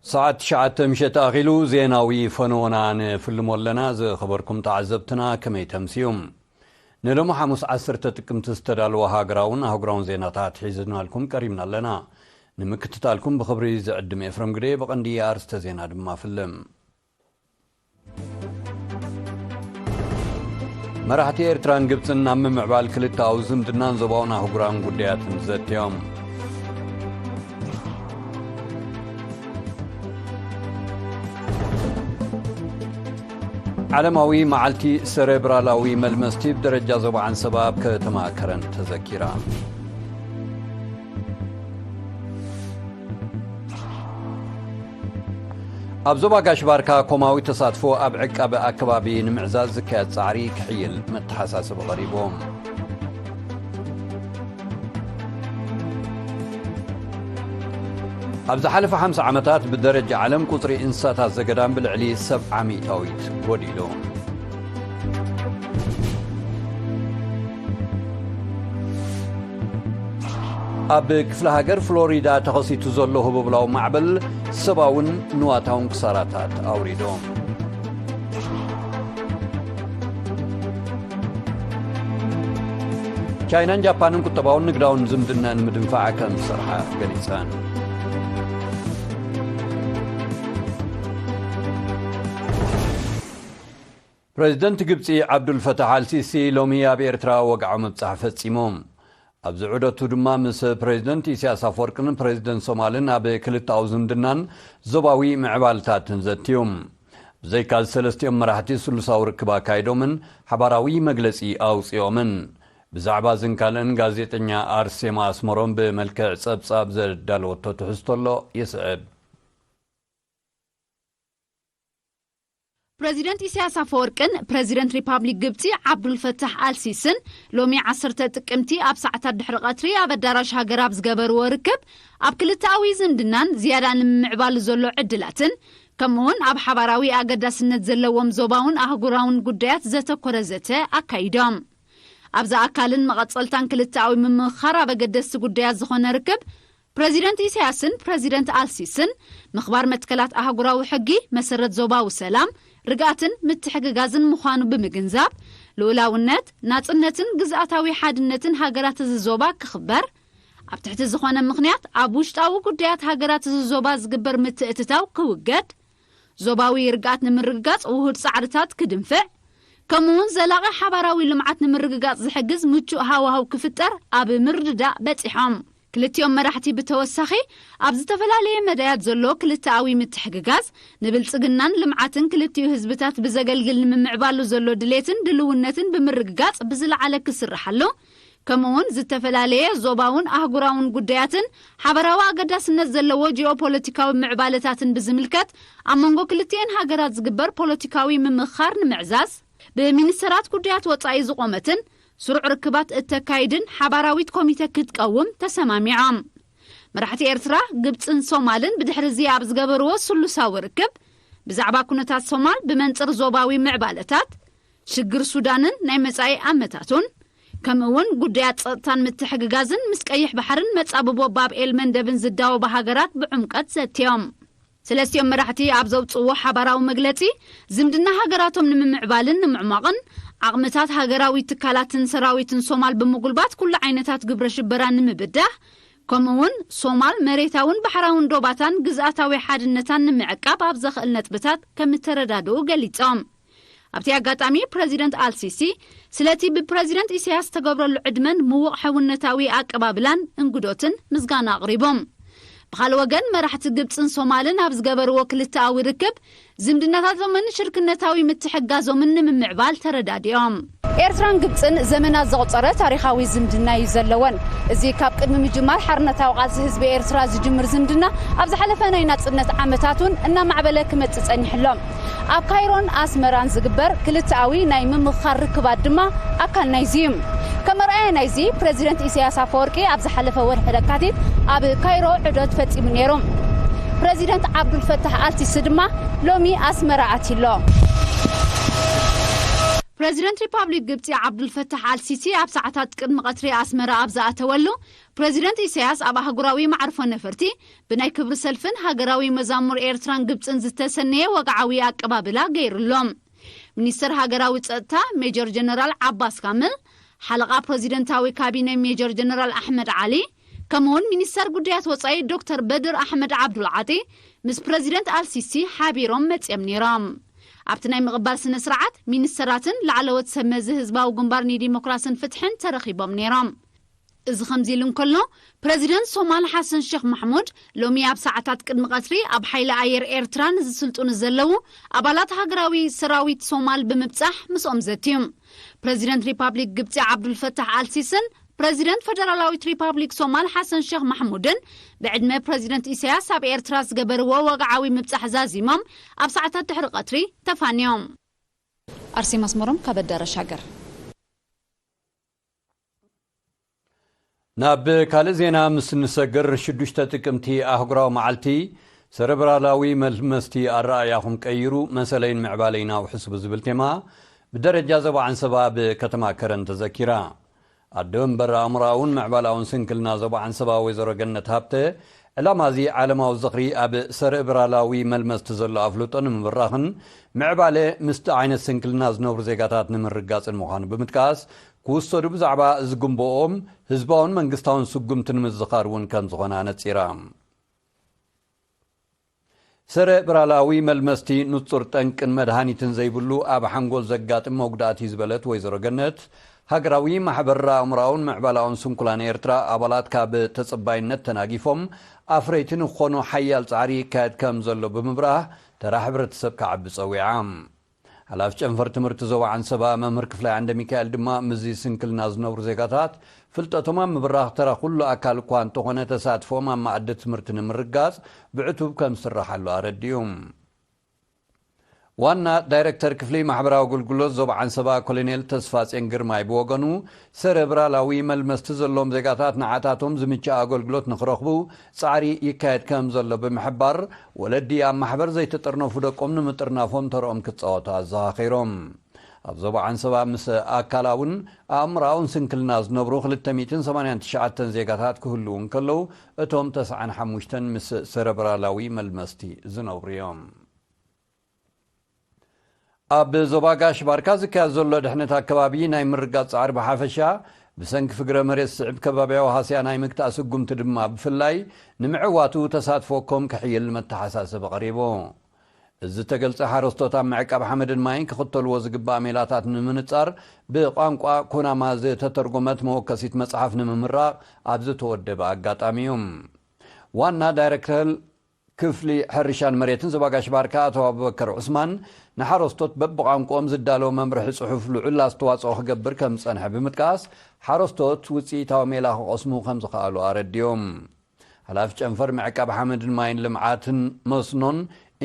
ሰዓት ትሽዓተ ምሸት ኣኺሉ ዜናዊ ፈነወና ንፍልሞ ኣለና። ዝኸበርኩም ተዓዘብትና ከመይ ተምስዩም? ንሎሚ ሓሙስ ዓሰርተ ጥቅምቲ ዝተዳለወ ሃገራውን ኣህጉራውን ዜናታት ሒዝናልኩም ቀሪብና ኣለና። ንምክትታልኩም ብኽብሪ ዝዕድም ኤፍረም ግደ፣ ብቐንዲ ኣርስተ ዜና ድማ ፍልም። መራሕቲ ኤርትራን ግብጽን ኣብ ምምዕባል ክልተኣዊ ዝምድናን ዞባውን ኣህጉራውን ጉዳያትን ዘትዮም። ዓለማዊ መዓልቲ ሰረብራላዊ መልመስቲ ብደረጃ ዞባ ዓንሰባ ኣብ ከተማ ከረን ተዘኪራ። ኣብ ዞባ ጋሽ ባርካ ኮማዊ ተሳትፎ ኣብ ዕቃበ ኣከባቢ ንምዕዛዝ ዝካየድ ጻዕሪ ክሕይል መተሓሳስቢ ቀሪቡ። ኣብ ዝሓለፈ ሓምሳ ዓመታት ብደረጃ ዓለም ቁጽሪ እንስሳታት ዘገዳም ብልዕሊ ሰብዓ ሚእታዊት ጎዲሉ። ኣብ ክፍለ ሃገር ፍሎሪዳ ተኸሲቱ ዘሎ ህቦብላዊ ማዕበል ሰብኣውን ንዋታውን ክሳራታት ኣውሪዱ። ቻይናን ጃፓንን ቁጠባውን ንግዳውን ዝምድና ንምድንፋዕ ከም ዝሰርሓ ገሊጸን። ፕሬዚደንት ግብጺ ዓብዱልፈታሕ ኣልሲሲ ሎሚ ኣብ ኤርትራ ወግዓዊ ምብጻሕ ፈጺሙ። ኣብዚ ዑደቱ ድማ ምስ ፕሬዚደንት ኢሳያስ ኣፈወርቅን ፕሬዚደንት ሶማልን ኣብ ክልተኣዊ ዝምድናን ዞባዊ ምዕባልታትን ዘትዩ። ብዘይካዚ ሰለስቲኦም መራሕቲ ስሉሳዊ ርክብ ኣካይዶምን ሓባራዊ መግለጺ ኣውጺኦምን። ብዛዕባ እዝን ካልእን ጋዜጠኛ ኣርሴማ ኣስመሮም ብመልክዕ ጸብጻብ ዘዳለወቶ ትሕዝቶ ኣሎ፣ ይስዕብ። ፕረዚደንት ኢሳያስ ኣፈወርቅን ፕረዚደንት ሪፓብሊክ ግብጺ ዓብዱልፈታሕ ኣልሲስን ሎሚ ዓሰርተ ጥቅምቲ ኣብ ሰዓታት ድሕሪ ቀትሪ ኣብ ኣዳራሽ ሃገር ኣብ ዝገበርዎ ርክብ፣ ኣብ ክልተኣዊ ዝምድናን ዝያዳ ንምምዕባሉ ዘሎ ዕድላትን፣ ከምኡውን ኣብ ሓባራዊ ኣገዳስነት ዘለዎም ዞባውን ኣህጉራውን ጉዳያት ዘተኮረ ዘተ ኣካይዶም። ኣብዛ ኣካልን መቐጸልታን ክልተኣዊ ምምኽኻር ኣብ ኣገደስቲ ጉዳያት ዝኾነ ርክብ፣ ፕረዚደንት ኢሳያስን ፕረዚደንት ኣልሲስን ምኽባር መትከላት ኣህጉራዊ ሕጊ፣ መሰረት ዞባዊ ሰላም፣ ርግኣትን ምትሕግጋዝን ምዃኑ ብምግንዛብ፣ ልኡላውነት፣ ናጽነትን ግዝኣታዊ ሓድነትን ሃገራት እዚ ዞባ ክኽበር፣ ኣብ ትሕቲ ዝኾነ ምኽንያት ኣብ ውሽጣዊ ጉዳያት ሃገራት እዚ ዞባ ዝግበር ምትእትታው ክውገድ፣ ዞባዊ ርግኣት ንምርግጋጽ ውሁድ ጻዕርታት ክድንፍዕ፣ ከምኡውን ዘላቒ ሓባራዊ ልምዓት ንምርግጋጽ ዝሕግዝ ምቹእ ሃዋህው ክፍጠር ኣብ ምርድዳእ በጺሖም። ክልቲኦም መራሕቲ ብተወሳኺ፣ ኣብ ዝተፈላለየ መዳያት ዘሎ ክልተኣዊ ምትሕግጋዝ፣ ንብልጽግናን ልምዓትን ክልቲኡ ህዝብታት ብዘገልግል ንምምዕባሉ ዘሎ ድሌትን ድልውነትን ብምርግጋጽ ብዝለዓለ ክስርሓሉ፣ ከምኡውን ዝተፈላለየ ዞባውን ኣህጉራውን ጉዳያትን ሓበራዊ ኣገዳስነት ዘለዎ ጂኦፖለቲካዊ ምዕባለታትን ብዝምልከት ኣብ መንጎ ክልቲኤን ሃገራት ዝግበር ፖለቲካዊ ምምኽኻር ንምዕዛዝ፣ ብሚኒስተራት ጉዳያት ወጻኢ ዝቖመትን ስሩዕ ርክባት እተካይድን ሓባራዊት ኮሚተ ክትቀውም ተሰማሚዖም። መራሕቲ ኤርትራ፣ ግብጽን ሶማልን ብድሕሪ እዚ ኣብ ዝገበርዎ ስሉሳዊ ርክብ፣ ብዛዕባ ኩነታት ሶማል ብመንጽር ዞባዊ ምዕባለታት፣ ሽግር ሱዳንን ናይ መጻኢ ኣመታቱን፣ ከምኡውን ጉዳያት ጸጥታን ምትሕግጋዝን ምስ ቀይሕ ባሕርን መጻብቦ ባብ ኤል መንደብን ዝዳወባ ሃገራት ብዕምቀት ዘትዮም። ሰለስቲኦም መራሕቲ ኣብ ዘውጽእዎ ሓባራዊ መግለጺ፣ ዝምድና ሃገራቶም ንምምዕባልን ንምዕሟቕን፣ ዓቕምታት ሃገራዊ ትካላትን ሰራዊትን ሶማል ብምጉልባት ኩሉ ዓይነታት ግብረ ሽበራ ንምብዳህ፣ ከምኡውን ሶማል መሬታውን ባሕራውን ዶባታን ግዝኣታዊ ሓድነታን ንምዕቃብ ኣብ ዘኽእል ነጥብታት ከም እተረዳድኡ ገሊጾም። ኣብቲ ኣጋጣሚ ፕረዚደንት ኣልሲሲ ስለቲ ብፕረዚደንት ኢሳያስ ዝተገብረሉ ዕድመን ምዉቕ ሕውነታዊ ኣቀባብላን እንግዶትን ምስጋና ኣቕሪቦም። ብኻልእ ወገን መራሕቲ ግብጽን ሶማልን ኣብ ዝገበርዎ ክልተኣዊ ርክብ ዝምድናታቶምን ሽርክነታዊ ምትሕጋዞምን ንምምዕባል ተረዳዲኦም። ኤርትራን ግብጽን ዘመናት ዘቑጸረ ታሪኻዊ ዝምድና እዩ ዘለወን። እዚ ካብ ቅድሚ ምጅማር ሓርነታዊ ቃልሲ ህዝቢ ኤርትራ ዝጅምር ዝምድና ኣብ ዝሓለፈ ናይ ናጽነት ዓመታት እውን እናማዕበለ ክመጽእ ጸኒሑ ኣሎ። ኣብ ካይሮን ኣስመራን ዝግበር ክልተኣዊ ናይ ምምኽኻር ርክባት ድማ ኣካል ናይዚ እዩ። ከም መርኣያ ናይዚ፣ ፕረዚደንት ኢሳያስ ኣፈወርቂ ኣብ ዝሓለፈ ወርሒ ለካቲት ኣብ ካይሮ ዑደት ፈጺሙ ነይሩ። ፕረዚደንት ዓብዱልፈታሕ ኣልሲሲ ድማ ሎሚ ኣስመራ ኣትዩ ኣሎ። ፕረዚደንት ሪፓብሊክ ግብጺ ዓብዱልፈታሕ ኣልሲሲ ኣብ ሰዓታት ቅድሚ ቀትሪ ኣስመራ ኣብ ዝኣተወሉ፣ ፕረዚደንት ኢሳያስ ኣብ ኣህጉራዊ መዓርፎ ነፈርቲ ብናይ ክብሪ ሰልፍን ሃገራዊ መዛሙር ኤርትራን ግብጽን ዝተሰነየ ወግዓዊ ኣቀባብላ ገይሩሎም። ሚኒስተር ሃገራዊ ጸጥታ ሜጀር ጀነራል ዓባስ ካምል፣ ሓለቓ ፕረዚደንታዊ ካቢነ ሜጀር ጀነራል ኣሕመድ ዓሊ፣ ከምኡውን ሚኒስተር ጉዳያት ወጻኢ ዶክተር በድር ኣሕመድ ዓብዱልዓጢ ምስ ፕረዚደንት ኣልሲሲ ሓቢሮም መጺኦም ነይሮም። ኣብቲ ናይ ምቕባል ስነ ስርዓት፣ ሚኒስተራትን ላዕለዎት ሰብ መዚ ህዝባዊ ግንባር ንዲሞክራስን ፍትሕን ተረኺቦም ነይሮም። እዚ ከምዚ ኢሉ እንከሎ፣ ፕረዚደንት ሶማል ሓሰን ሸኽ ማሕሙድ ሎሚ ኣብ ሰዓታት ቅድሚ ቀትሪ ኣብ ሓይሊ ኣየር ኤርትራ ንዝስልጥኑ ዘለዉ ኣባላት ሃገራዊ ሰራዊት ሶማል ብምብጻሕ ምስኦም ዘትዩ። ፕረዚደንት ሪፓብሊክ ግብጺ ዓብዱልፈታሕ ኣልሲስን ፕረዚደንት ፈደራላዊት ሪፓብሊክ ሶማል ሓሰን ሸኽ ማሕሙድን ብዕድመ ፕረዚደንት ኢሳያስ ኣብ ኤርትራ ዝገበርዎ ወግዓዊ ምብጻሕ ዛዚሞም ኣብ ሰዓታት ድሕሪ ቀትሪ ተፋንዮም። ኣርሴማ ኣስመሮም ካብ ኣዳራሽ ሃገር። ናብ ካልእ ዜና ምስ እንሰግር፣ ሽዱሽተ ጥቅምቲ ኣህጉራዊ መዓልቲ ሰረብራላዊ መልመስቲ ኣረኣእያኹም ቀይሩ፣ መሰለይን ምዕባለይን ኣውሕሱ ብዝብል ቴማ ብደረጃ ዞባ ዓንሰባ ኣብ ከተማ ከረን ተዘኪራ። ኣደ መንበር ኣእምሮኣውን ምዕባላውን ስንክልና ዞባ ዓንሰባ ወይዘሮ ገነት ሃብተ፣ ዕላማ እዚ ዓለማዊ ዝኽሪ ኣብ ሰረብራላዊ መልመስቲ ዘሎ ኣፍልጦ ንምብራኽን ምዕባለ ምስቲ ዓይነት ስንክልና ዝነብሩ ዜጋታት ንምርጋጽን ምዃኑ ብምጥቃስ፣ ክውሰዱ ብዛዕባ ዝግንብኦም ህዝባውን መንግስታውን ስጉምቲ ንምዝኻር እውን ከም ዝኾነ ኣነጺራ። ሰረብራላዊ መልመስቲ ንጹር ጠንቅን መድሃኒትን ዘይብሉ ኣብ ሓንጎል ዘጋጥም መጉዳእቲ ዝበለት ወይዘሮ ገነት፣ ሃገራዊ ማሕበር ኣእምሮኣውን ምዕባላውን ስንኩላን ኤርትራ ኣባላት ካብ ተጸባይነት ተናጊፎም ኣፍረይቲ ንክኾኑ ሓያል ጻዕሪ ይካየድ ከም ዘሎ ብምብራህ፣ ተራ ሕብረተሰብ ክዓቢ ጸዊዓ። ሓላፊ ጨንፈር ትምህርቲ ዞባ ዓንሰባ መምህር ክፍላይ ዓንደ ሚካኤል ድማ፣ ምስዚ ስንክልና ዝነብሩ ዜጋታት ፍልጠቶም ኣብ ምብራኽ ተራ ኩሉ ኣካል እኳ እንተኾነ፣ ተሳትፎም ኣብ መኣዲ ትምህርቲ ንምርጋጽ ብዕቱብ ከም ዝስረሓሉ ኣረዲኡ። ዋና ዳይረክተር ክፍሊ ማሕበራዊ ኣገልግሎት ዞባ ዓንሰባ ኮሎኔል ተስፋጼን ግርማይ ብወገኑ፣ ሰረብራላዊ መልመስቲ ዘለዎም ዜጋታት ንዓታቶም ዝምችእ ኣገልግሎት ንክረኽቡ ጻዕሪ ይካየድ ከም ዘሎ ብምሕባር፣ ወለዲ ኣብ ማሕበር ዘይተጠርነፉ ደቆም ንምጥርናፎም ተርኦም ክጻወቱ ኣዘኻኺሮም። ኣብ ዞባ ዓንሰባ ምስ ኣካላውን ኣእምሮኣውን ስንክልና ዝነብሩ ክልተ ሚእትን ሰማንያን ትሽዓተን ዜጋታት ክህልዉ እንከለዉ፣ እቶም ተስዓን ሓሙሽተን ምስ ሰረብራላዊ መልመስቲ ዝነብሩ እዮም። ኣብ ዞባ ጋሽ ባርካ ዝካየድ ዘሎ ድሕነት ኣከባቢ ናይ ምርጋጽ ጻዕሪ ብሓፈሻ፣ ብሰንኪ ፍግረ መሬት ዝስዕብ ከባብያዊ ሃስያ ናይ ምግታእ ስጉምቲ ድማ ብፍላይ ንምዕዋቱ ተሳትፎኩም ክሕይል መተሓሳሰቢ ቀሪቡ። እዚ ዝተገልጸ፣ ሓረስቶት ኣብ ምዕቃብ ሓመድን ማይን ክኽተልዎ ዝግባእ ሜላታት ንምንጻር ብቋንቋ ኩናማ ዝተተርጎመት መወከሲት መጽሓፍ ንምምራቕ ኣብ ዝተወደበ ኣጋጣሚ እዩ። ዋና ዳይረክተር ክፍሊ ሕርሻን መሬትን ዞባ ጋሽ ባርካ ኣቶ ኣቡበከር ዑስማን፣ ንሓረስቶት በብቋንቋኦም ዝዳለወ መምርሒ ጽሑፍ ልዑል ኣስተዋጽኦ ክገብር ከም ዝጸንሐ ብምጥቃስ፣ ሓረስቶት ውጽኢታዊ ሜላ ክቐስሙ ከም ዝኸኣሉ ኣረዲኦም። ሓላፊ ጨንፈር ምዕቃብ ሓመድን ማይን ልምዓትን መስኖን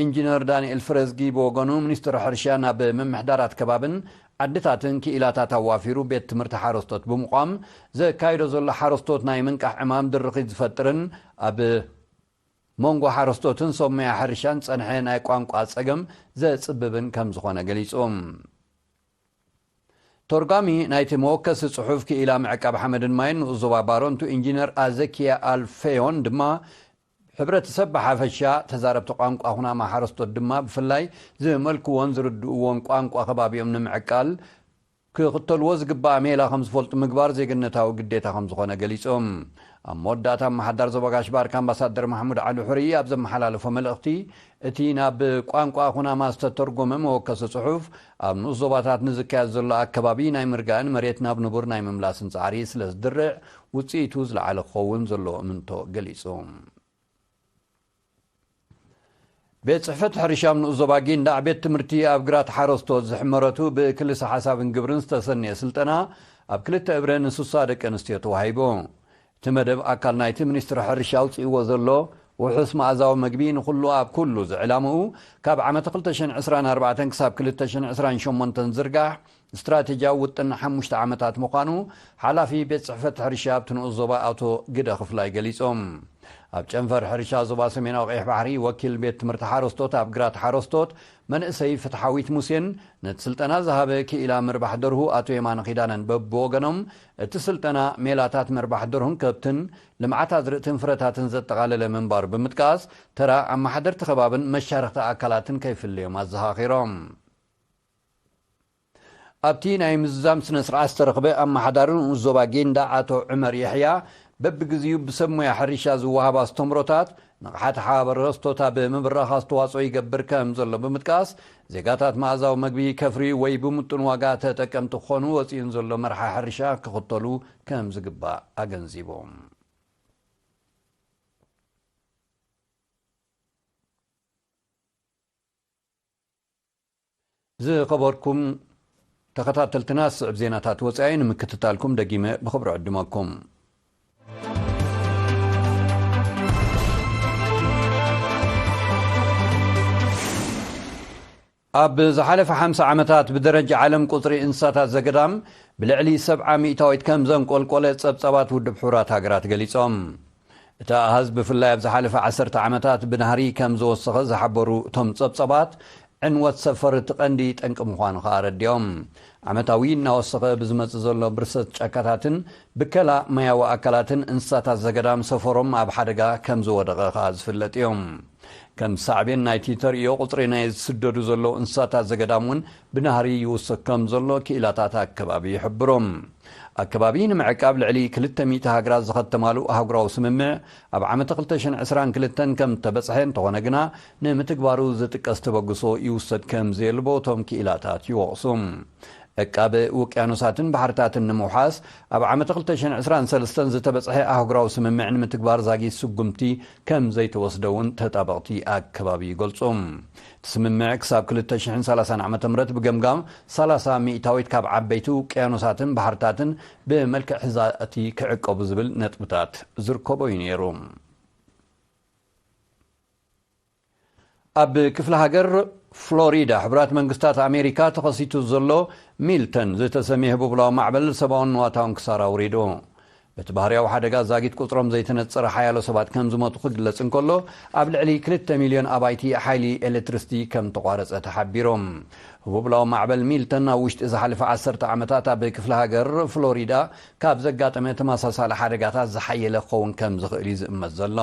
ኢንጂነር ዳንኤል ፍረዝጊ ብወገኑ፣ ሚኒስትሪ ሕርሻ ናብ ምምሕዳራት ከባብን ዓድታትን ክኢላታት ኣዋፊሩ ቤት ትምህርቲ ሓረስቶት ብምቋም ዘካይዶ ዘሎ ሓረስቶት ናይ ምንቃሕ ዕማም ድርኺት ዝፈጥርን ኣብ መንጎ ሓረስቶትን ሰብ ሞያ ሕርሻን ጸንሐ ናይ ቋንቋ ጸገም ዘጽብብን ከም ዝኾነ ገሊጹ። ተርጓሚ ናይቲ መወከሲ ጽሑፍ ክኢላ ምዕቃብ ሓመድን ማይን ንኡስ ዞባ ባረንቱ ኢንጂነር ኣዘኪያ ኣልፌዮን ድማ፣ ሕብረተሰብ ብሓፈሻ፣ ተዛረብቲ ቋንቋ ኩናማ ሓረስቶት ድማ ብፍላይ ዝመልክዎን ዝርድእዎን ቋንቋ ከባቢኦም ንምዕቃል ክኽተልዎ ዝግባእ ሜላ ከም ዝፈልጡ ምግባር ዜግነታዊ ግዴታ ከም ዝኾነ ገሊጾም። ኣብ መወዳእታ ኣመሓዳር ዞባ ጋሽ ባርካ ኣምባሳደር ማሕሙድ ዓሊ ሑሪ ኣብ ዘመሓላለፎ መልእኽቲ፣ እቲ ናብ ቋንቋ ኩናማ ዝተተርጎመ መወከሲ ጽሑፍ ኣብ ንኡስ ዞባታት ንዝካየድ ዘሎ ኣከባቢ ናይ ምርጋእን መሬት ናብ ንቡር ናይ ምምላስን ጻዕሪ ስለ ዝድርዕ፣ ውጽኢቱ ዝለዓለ ክኸውን ዘለዎ እምንቶ ገሊጹ። ቤት ጽሕፈት ሕርሻ ኣብ ንኡስ ዞባ ጊንዳዕ ቤት ትምህርቲ ኣብ ግራት ሓረስቶት ዝሕመረቱ ብክልሰ ሓሳብን ግብርን ዝተሰነየ ስልጠና ኣብ ክልተ እብረ ንስሳ ደቂ ኣንስትዮ ተዋሂቡ። እቲ መደብ ኣካል ናይቲ ሚኒስትሪ ሕርሻ ኣውጺእዎ ዘሎ ውሑስ መኣዛዊ መግቢ ንኹሉ ኣብ ኩሉ ዝዕላምኡ ካብ ዓመት ክልተ ሽሕን ዕስራን ኣርባዕተን ክሳብ ክልተ ሽሕን ዕስራን ሸሞንተን ዝርጋሕ ስትራቴጂያዊ ውጥን ሓሙሽተ ዓመታት ምዃኑ ሓላፊ ቤት ጽሕፈት ሕርሻ ኣብቲ ንኡስ ዞባ ኣቶ ግደ ክፍላይ ገሊጾም። ኣብ ጨንፈር ሕርሻ ዞባ ሰሜናዊ ቀይሕ ባሕሪ ወኪል ቤት ትምህርቲ ሓረስቶት ኣብ ግራት ሓረስቶት መንእሰይ ፍትሓዊት ሙሴን ነቲ ስልጠና ዝሃበ ክኢላ ምርባሕ ደርሁ ኣቶ የማነ ኪዳነን በብወገኖም፣ እቲ ስልጠና ሜላታት ምርባሕ ደርሁን ከብትን፣ ልምዓት ኣዝርእትን ፍረታትን ዘጠቓለለ ምንባሩ ብምጥቃስ፣ ተራ ኣመሓደርቲ ከባብን መሻርኽቲ ኣካላትን ከይፍለዮም ኣዘኻኺሮም። ኣብቲ ናይ ምዝዛም ስነ ስርዓት ዝተረኽበ ኣመሓዳሪ ንኡስ ዞባ ጌንዳ ኣቶ ዑመር የሕያ፣ በብግዚኡ ብሰብ ሞያ ሕርሻ ዝወሃብ ኣስተምህሮታት፣ ንቕሓት ሓረስቶት ኣብ ምብራኽ ኣስተዋፅኦ ይገብር ከም ዘሎ ብምጥቃስ፣ ዜጋታት መኣዛዊ መግቢ ከፍርዩ ወይ ብምጡን ዋጋ ተጠቀምቲ ክኾኑ ወፂኡ ንዘሎ መርሓ ሕርሻ ክኽተሉ ከም ዝግባእ ኣገንዚቦም። ዝኸበርኩም ተኸታተልትና፣ ዝስዕብ ዜናታት ወጻኢ ንምክትታልኩም ደጊመ ብኽብሪ ዕድመኩም። ኣብ ዝሓለፈ ሓምሳ ዓመታት ብደረጃ ዓለም ቁጽሪ እንስሳታት ዘገዳም ብልዕሊ ሰብዓ ሚእታዊት ከም ዘንቆልቆለ ጸብጻባት ውድብ ሕቡራት ሃገራት ገሊጾም። እቲ ኣሃዝ ብፍላይ ኣብ ዝሓለፈ ዓሰርተ ዓመታት ብናህሪ ከም ዝወሰኸ ዝሓበሩ እቶም ጸብጻባት፣ ዕንወት ሰፈር እቲ ቀንዲ ጠንቂ ምዃኑ ከኣ ኣረዲኦም። ዓመታዊ እናወሰኸ ብዝመጽእ ዘሎ ብርሰት ጫካታትን ብከላ ማያዊ ኣካላትን እንስሳታት ዘገዳም ሰፈሮም ኣብ ሓደጋ ከም ዝወደቐ ከኣ ዝፍለጥ እዮም። ከም ሳዕቤን ናይቲ ተርእዮ ቁጽሪ ናይ ዝስደዱ ዘለዉ እንስሳታት ዘገዳም እውን ብናህሪ ይውሰኽ ከም ዘሎ ክኢላታት ኣከባቢ ይሕብሩ። ኣከባቢ ንምዕቃብ ልዕሊ ክልተ ሚእቲ ሃገራት ዝኸተማሉ ኣህጉራዊ ስምምዕ ኣብ ዓመተ ክልተ ሽሕን ዕስራን ክልተን ከም ተበጽሐ እንተኾነ ግና፣ ንምትግባሩ ዝጥቀስ ተበግሶ ይውሰድ ከም ዘየልቦ እቶም ክኢላታት ይወቕሱ። ዕቃብ ውቅያኖሳትን ባሕርታትን ንምውሓስ ኣብ ዓመተ ክልተ ሽሕን ዕስራን ሰለስተን ዝተበጽሐ ኣህጉራዊ ስምምዕ ንምትግባር ዛጊት ስጉምቲ ከም ዘይተወስደ እውን ተጣበቕቲ ኣከባቢ ይገልጹ። እቲ ስምምዕ ክሳብ ክልተ ሽሕን ሰላሳን ዓመተ ምህረት ብገምጋም ሰላሳ ሚእታዊት ካብ ዓበይቲ ውቅያኖሳትን ባሕርታትን ብመልክዕ ሕዛእቲ ክዕቀቡ ዝብል ነጥብታት ዝርከቦ እዩ ነይሩ። ኣብ ክፍለ ሃገር ፍሎሪዳ ሕቡራት መንግስታት ኣሜሪካ ተኸሲቱ ዘሎ ሚልተን ዝተሰምየ ህቡብላዊ ማዕበል ሰብኣውን ንዋታውን ክሳራ ኣውሪዱ። በቲ ባህርያዊ ሓደጋ ዛጊት ቁጽሮም ዘይተነጸረ ሓያሎ ሰባት ከም ዝሞቱ ክግለጽ እንከሎ፣ ኣብ ልዕሊ ክልተ ሚልዮን ኣባይቲ ሓይሊ ኤሌክትሪሲቲ ከም ተቋረጸ ተሓቢሩ። ህቡብላዊ ማዕበል ሚልተን ኣብ ውሽጢ ዝሓለፈ ዓሰርተ ዓመታት ኣብ ክፍለ ሃገር ፍሎሪዳ ካብ ዘጋጠመ ተመሳሳሊ ሓደጋታት ዝሓየለ ክኸውን ከም ዝኽእል እዩ ዝእመት ዘሎ።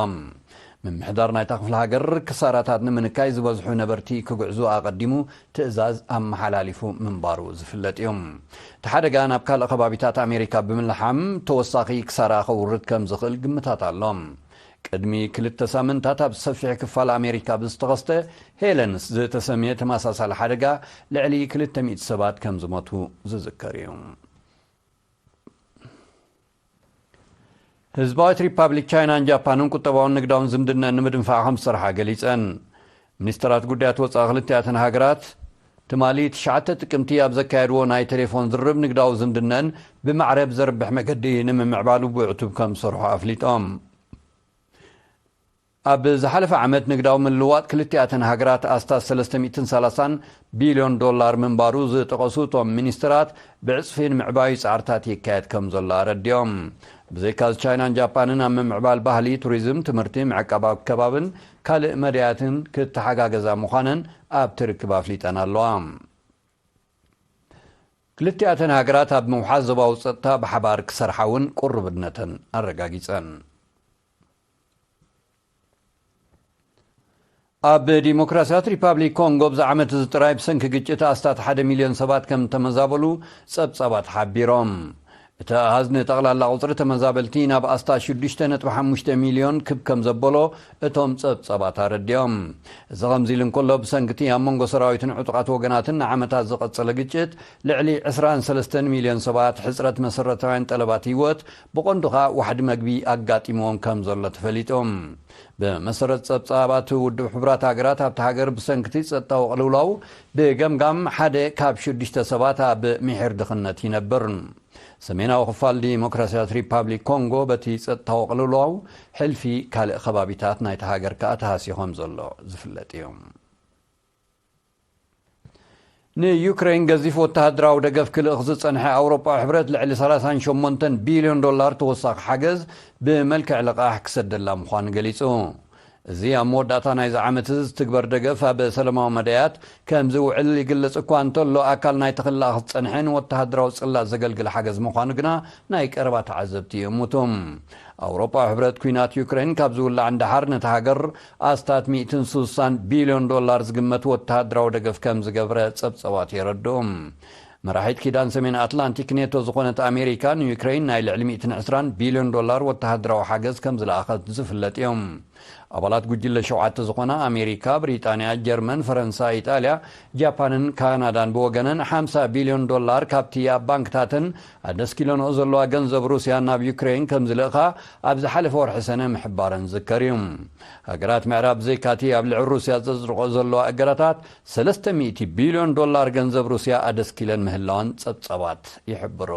ምምሕዳር ናይታ ክፍለ ሃገር ክሳራታት ንምንካይ ዝበዝሑ ነበርቲ ክግዕዙ ኣቐዲሙ ትእዛዝ ኣመሓላሊፉ ምንባሩ ዝፍለጥ እዩ። እቲ ሓደጋ ናብ ካልእ ከባቢታት ኣሜሪካ ብምልሓም ተወሳኺ ክሳራ ከውርድ ከም ዝኽእል ግምታት ኣሎ። ቅድሚ ክልተ ሳምንታት ኣብ ሰፊሕ ክፋል ኣሜሪካ ብዝተኸስተ ሄለንስ ዝተሰምየ ተመሳሳሊ ሓደጋ ልዕሊ ክልተ ሚእቲ ሰባት ከም ዝሞቱ ዝዝከር እዩ። ህዝባዊት ሪፓብሊክ ቻይናን ጃፓንን ቁጠባውን ንግዳውን ዝምድና ንምድንፋዕ ከም ዝሰርሓ ገሊጸን። ሚኒስተራት ጉዳያት ወጻኢ ክልቲኣተን ሃገራት ትማሊ ትሽዓተ ጥቅምቲ ኣብ ዘካየድዎ ናይ ቴሌፎን ዝርርብ ንግዳዊ ዝምድነን ብማዕረ ብዘርብሕ መገዲ ንምምዕባሉ ብዕቱብ ከም ዝሰርሑ ኣፍሊጦም። ኣብ ዝሓለፈ ዓመት ንግዳዊ ምልውዋጥ ክልቲኣተን ሃገራት ኣስታት ሰለስተ ሚእትን ሰላሳን ቢልዮን ዶላር ምንባሩ ዝጠቐሱ እቶም ሚኒስትራት፣ ብዕጽፊ ንምዕባዩ ጻዕርታት ይካየድ ከም ዘሎ ኣረዲኦም። ብዘይካዚ ቻይናን ጃፓንን ኣብ ምምዕባል ባህሊ፣ ቱሪዝም፣ ትምህርቲ፣ ምዕቃብ ኣከባብን ካልእ መዳያትን ክተሓጋገዛ ምዃነን ኣብቲ ርክብ ኣፍሊጠን ኣለዋ። ክልቲኣተን ሃገራት ኣብ ምውሓስ ዞባዊ ጸጥታ ብሓባር ክሰርሓ እውን ቁርብነተን ኣረጋጊጸን። ኣብ ዲሞክራሲያዊት ሪፓብሊክ ኮንጎ ኣብዚ ዓመት እዚ ጥራይ ብሰንኪ ግጭት ኣስታት ሓደ ሚልዮን ሰባት ከም ተመዛበሉ ጸብጻባት ሓቢሮም። እቲ ኣሃዝ ንጠቕላላ ቁጽሪ ተመዛበልቲ ናብ ኣስታት ሽዱሽተ ነጥቢ ሓሙሽተ ሚልዮን ክብ ከም ዘበሎ እቶም ጸብጻባት ኣረዲኦም። እዚ ከምዚ ኢሉ እንከሎ፣ ብሰንኪ እቲ ኣብ መንጎ ሰራዊትን ዕጡቓት ወገናትን ንዓመታት ዝቐጸለ ግጭት፣ ልዕሊ ዕስራን ሰለስተን ሚልዮን ሰባት ሕጽረት መሰረታውያን ጠለባት ህይወት፣ ብቐንዱ ኸኣ ዋሕዲ መግቢ ኣጋጢምዎም ከም ዘሎ ተፈሊጡ። ብመሰረት ጸብጻባት ውድብ ሕቡራት ሃገራት፣ ኣብታ ሃገር ብሰንኪ እቲ ጸጥታዊ ቅልውላው ብገምጋም ሓደ ካብ ሽዱሽተ ሰባት ኣብ ምሒር ድኽነት ይነብር። ሰሜናዊ ክፋል ዲሞክራሲያዊት ሪፓብሊክ ኮንጎ በቲ ጸጥታዊ ቅልውላው ሕልፊ ካልእ ከባቢታት ናይታ ሃገር ከኣ ተሃስዩ ከም ዘሎ ዝፍለጥ እዩ። ንዩክሬን ገዚፍ ወተሃደራዊ ደገፍ ክልእኽ ዝጸንሐ ኣውሮጳዊ ሕብረት ልዕሊ ሰላሳን ሸሞንተን ቢልዮን ዶላር ተወሳኺ ሓገዝ ብመልክዕ ልቓሕ ክሰደላ ምዃኑ ገሊጹ። እዚ ኣብ መወዳእታ ናይዚ ዓመት እዚ ዝትግበር ደገፍ ኣብ ሰላማዊ መዳያት ከም ዝውዕል ይግለጽ እኳ እንተሎ፣ ኣካል ናይቲ ክልኣኽ ዝጸንሐ ንወተሃደራዊ ጽላት ዘገልግል ሓገዝ ምዃኑ ግና ናይ ቀረባ ተዓዘብቲ ይእምቱ። ኣውሮጳዊ ሕብረት፣ ኲናት ዩክሬን ካብ ዝውላዕ ንደሓር ነታ ሃገር ኣስታት ሚእትን ስሳን ቢልዮን ዶላር ዝግመት ወተሃደራዊ ደገፍ ከም ዝገብረ ጸብጸባት የረድኡ። መራሒት ኪዳን ሰሜን ኣትላንቲክ ኔቶ ዝኾነት ኣሜሪካ ንዩክሬን ናይ ልዕሊ ሚእትን ዕስራን ቢልዮን ዶላር ወተሃደራዊ ሓገዝ ከም ዝለኣኸት ዝፍለጥ እዩ። ኣባላት ጉጅለ ሸውዓተ ዝኾና ኣሜሪካ፣ ብሪጣንያ፣ ጀርመን፣ ፈረንሳ፣ ኢጣልያ፣ ጃፓንን ካናዳን ብወገነን ሓምሳ ቢልዮን ዶላር ካብቲ ኣብ ባንክታተን ኣደስኪለንኦ ዘለዋ ገንዘብ ሩስያ ናብ ዩክሬን ከም ዝልእኻ ኣብ ዝሓለፈ ወርሒ ሰነ ምሕባረን ዝዝከር እዩ። ሃገራት ምዕራብ ብዘይካቲ ኣብ ልዕሊ ሩስያ ዘጽድቆ ዘለዋ እገዳታት ሰለስተ ሚእቲ ቢልዮን ዶላር ገንዘብ ሩስያ ኣደስኪለን ምህላወን ጸብጸባት ይሕብሩ።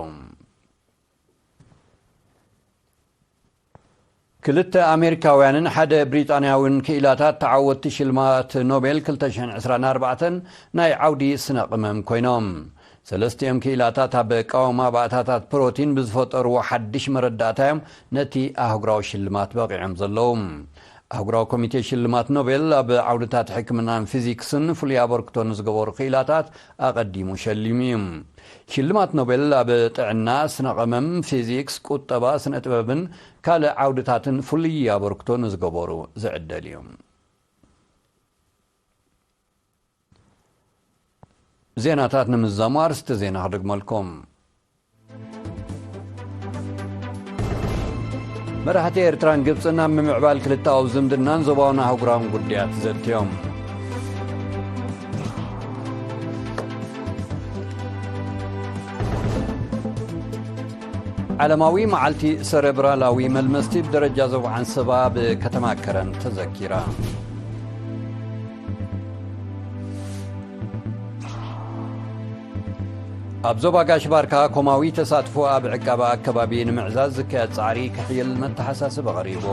ክልተ ኣሜሪካውያንን ሓደ ብሪጣንያውን ክኢላታት ተዓወትቲ ሽልማት ኖቤል ክልተ ሽሕን ዕስራን ኣርባዕተን ናይ ዓውዲ ስነ ቅመም ኮይኖም። ሰለስቲኦም ክኢላታት ኣብ ቀዋማ ባእታታት ፕሮቲን ብዝፈጠርዎ ሓድሽ መረዳእታ እዮም ነቲ ኣህጉራዊ ሽልማት በቒዖም ዘለዉ። ኣህጉራዊ ኮሚቴ ሽልማት ኖቤል ኣብ ዓውድታት ሕክምናን ፊዚክስን ፍሉይ ኣበርክቶ ንዝገበሩ ክኢላታት ኣቐዲሙ ሸሊሙ እዩ። ሽልማት ኖቤል ኣብ ጥዕና፣ ስነ ቀመም፣ ፊዚክስ፣ ቁጠባ፣ ስነ ጥበብን ካልእ ዓውድታትን ፍሉይ ኣበርክቶ ንዝገበሩ ዝዕደል እዩ። ዜናታት ንምዝዛሙ ኣርእስቲ ዜና ክደግመልኩም። መራሕቲ ኤርትራን ግብጽን ኣብ ምምዕባል ክልተኣዊ ዝምድናን ዞባውን ኣህጉራውን ጉዳያት ዘትዮም። ዓለማዊ መዓልቲ ሰረብራላዊ መልመስቲ ብደረጃ ዞባ ዓንሰባ ብከተማ ከረን ተዘኪራ። ኣብ ዞባ ጋሽ ባርካ ኮማዊ ተሳትፎ ኣብ ዕቃባ ኣከባቢ ንምዕዛዝ ዝካየድ ጻዕሪ ክሕይል መተሓሳስቢ ቀሪቡ።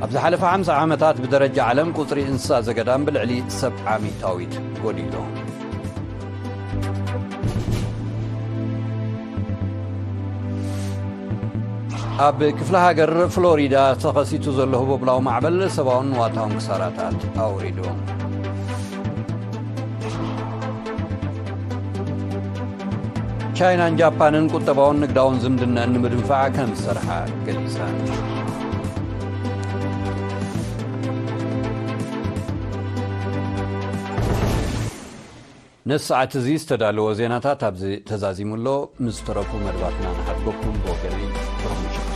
ኣብ ዝሓለፈ ሓምሳ ዓመታት ብደረጃ ዓለም ቁጽሪ እንስሳ ዘገዳም ብልዕሊ ሰብዓ ሚእታዊት ጎዲሉ። ኣብ ክፍለ ሃገር ፍሎሪዳ ተኸሲቱ ዘሎ ህቦብላዊ ማዕበል ሰብኣውን ንዋታውን ክሳራታት ኣውሪዱ። ቻይናን ጃፓንን ቁጠባውን ንግዳውን ዝምድነን ንምድንፋዕ ከም ዝሰርሓ ገሊጸን። ነዚ ሰዓት እዚ ዝተዳለወ ዜናታት ኣብዚ ተዛዚሙ ኣሎ። ምስ ዝተረፉ መደባትና ንሓድገኩም። ብወገነይ ብሩኽ ምሽት።